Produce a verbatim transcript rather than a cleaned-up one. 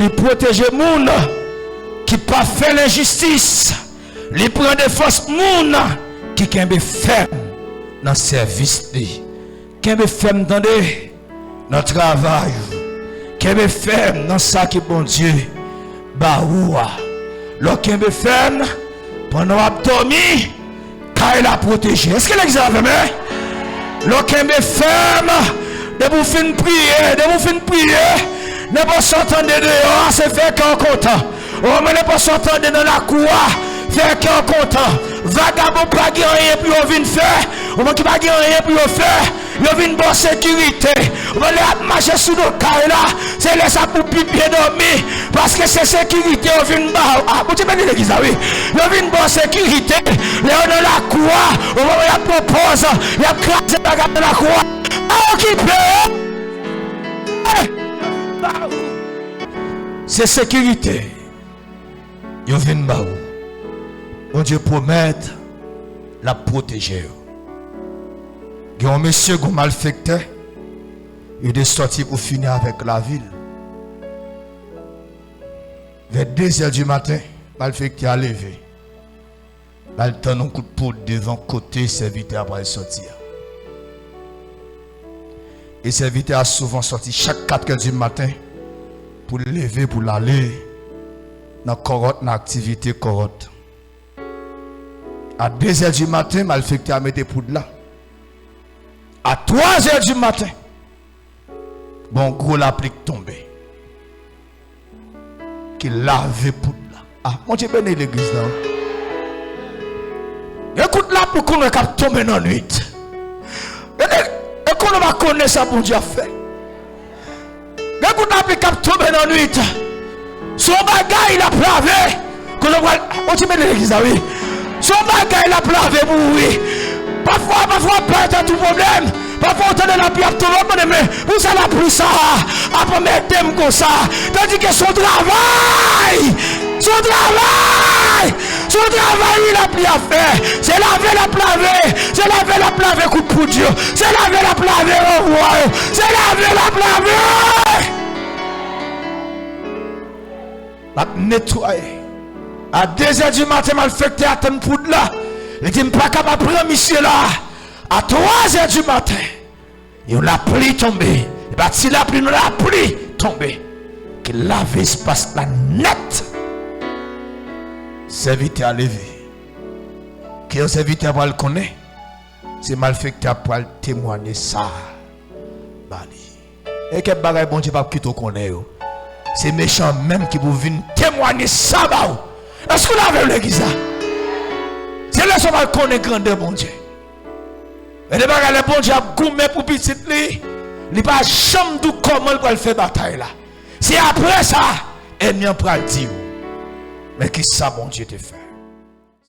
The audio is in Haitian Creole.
Li pwoteje moun ki pa fè lenjistis. Li pran defans moun ki kenbe fèm nan sèvis li. Kenbe fèm, tande, nan travay ou. Kenbe fèm nan sa ke Bondye ba ou a. Lè w kenbe fèm, pandan w ap dòmi, kay la pwoteje. Èske legliz la avè m? Lè w kenbe fèm, depi w fin priye, depi w fin priye, nenpòt sa w tande deyò a, se fè kè w kontan. O, mwen, nenpòt sa w tande nan lakou a, fè kè w kontan. Vagabon pa gen anyen pou yo vin fè, ou menm ki pa gen anyen pou yo fè, yo vin ba w sekirite. Ou menm, lè y ap mache sou do kay la, se lè sa pou w pi byen dòmi, paske se sekirite yo vin ba w. A, Bondye beni legliz la, wi. Yo vin ba w sekirite. Lè yo nan lakou a, ou menm, y ap pran pòz, y ap kraze bagay nan lakou a. Pa okipe yo. Se sekirite yo vin ba ou. Bondye pwomèt l ap pwoteje yo. Gen yon mesye, gen yon malfektè, yo te sòti pou fini avèk lavi l. Vè dezè di maten, malfektè a leve. L al tann yon kout poud devan kote sèvitè a pral sòti a. E sèvitè a souvan sòti chak katrè di maten pou l leve, pou l ale nan kòwòt, nan aktivite kòwòt. A dezè di maten, malfektè a mete poud la. A twazè di maten, bon, gwo lapli k tonbe. Ki lave poud la. A, Bondye beni legliz la. Gen kout lapli ou konn wè k ap tonbe nan nwit. Gen, e konnen w pa konnen sa Bondye ap fè. Gen kout lapli k ap tonbe nan nwit. Se yon bagay l ap lave. Kote w pral, Bondye beni legliz la, wi. Se yon bagay l ap lave pou ou, wi. Pafwa, pafwa, w ap pase tou pwoblèm. Pafwa, w tande lapli ap tonbe, w ap mande, men, poukisa lapli sa a ap anmède m konsa? Tandike se yon travay! Se yon travay! Se yon travay, wi, lapli ap fè. Se lave l ap lave. Se lave l ap lave kout poud yo. Se lave l ap lave ranvwa yo. Se lave l ap lave! L ap netwaye. A dezè di maten, malfektè a tann poud la. Li di, "M pa kapab pran misye la." A twazè di maten, yon lapli tonbe. E pa ti lapli, non, lapli tonbe. Ki lave espas la nèt. Sèvitè a leve. Ki yon sèvitè pral konnen? Se malfektè a pral temwanye sa ba li. E kèk bagay Bondye p ap kite w konnen yo. Se mechan menm ki pou vin temwanye sa ba w. Èske w la avè m legliz la? Se lè sa w pral konnen grandè Bondye. E de bagay lè Bondye ap goumen pou pitit li, li pa janm di w kòman l pral fè batay la. Se apre sa, ènmi an pral di w, men kisa Bondye te fè?